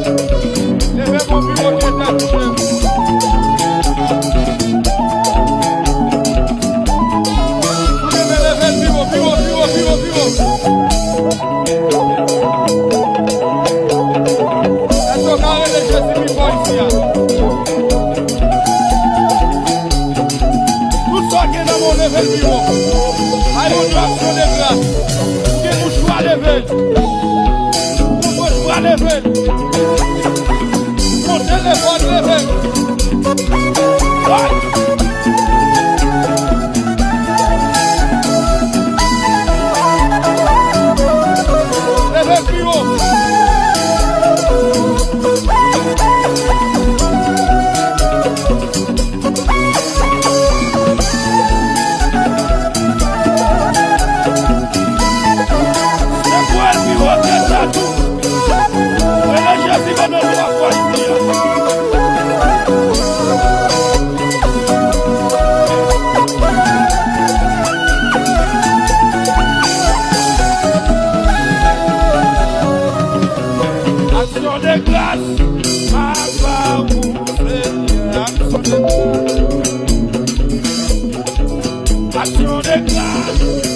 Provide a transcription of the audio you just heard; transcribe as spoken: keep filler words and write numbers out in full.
Leve bon pi wo, tèt la touche. Leve, leve l pi wo, pi wo, pi wo, pi wo, pi wo. Èske w ka rele Jezi pi fò isi a? Tout sa w gen nan men w, leve l pi wo. Ay yon aksyon de gras. Ou gen mouchwa, leve l. Ou gen mouchwa, leve l. Ou gen telefòn, leve l. Ay! Leve l pi wo. Sekwe l pi wo, tèt la tou. Rele Jezi pandan nou ap fè isi a. Aksyon de gras, papa ou Senyè, aksyon de gras. Aksyon de gras.